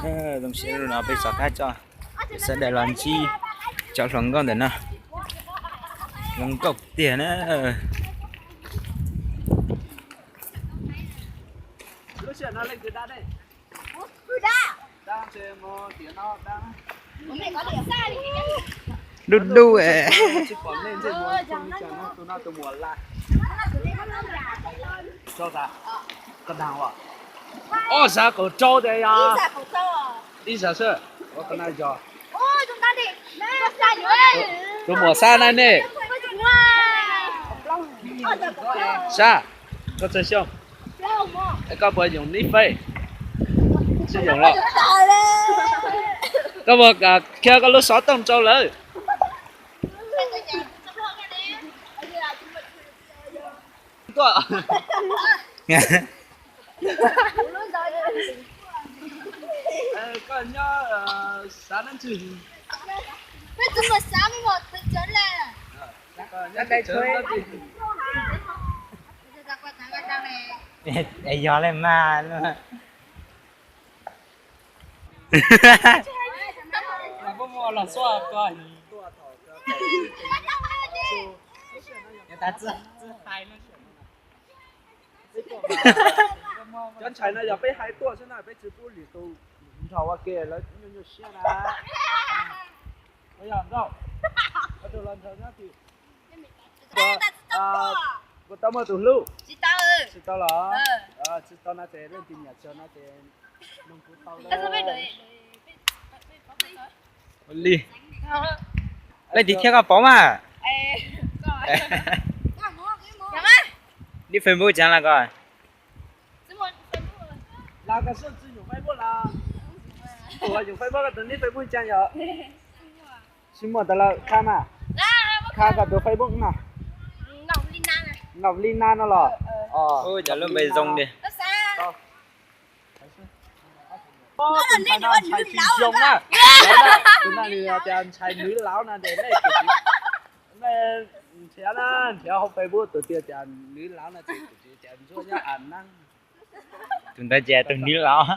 Zoo siab no peb xov kab coj, peb sawv daws los ntsib cov hluas nkauj ntawm no. Zoo nkauj tiag na. Dub dub. Ob xav kaum rau tias yog ib xav xwb. Tus muam Xab na ne. Sab, koj txog xyoo, koj puas yoom nib fej? Tsis yoom los? Koj puas kam qhia koj lub xov tooj rau lawv? Koj nyob xav dab tsi? Es yog li mas. Cov ntxhais no yog peb hais tuaj xwb na, peb tsis pub lwm tus nrog ua ke, lawv nyuaj nyuaj siab na. Puas tau muaj tus hlub? Tsis tau los? Tsis tau no ces leej twg nyiam txog no ces nug kuv tau. Li, leej twg thiab koj paub mas. Nib Facebook tsav los koj? Los koj xub tsis yoom Facebook los? Ua yoom Facebook koj tus nib Facebook tsav yog? Tsis muaj tas lawm, kha mas. Kha koj tus Facebook mas. Noj li na no los? Cov lub npe zoo li. Tus no nws tias ntxhais nws laus na, nrhiav na, nrhiav hauv Facebook tus tias nws laus na ces tus tias ntsuab nyob a na. Tus ntawd ces tus nws laus.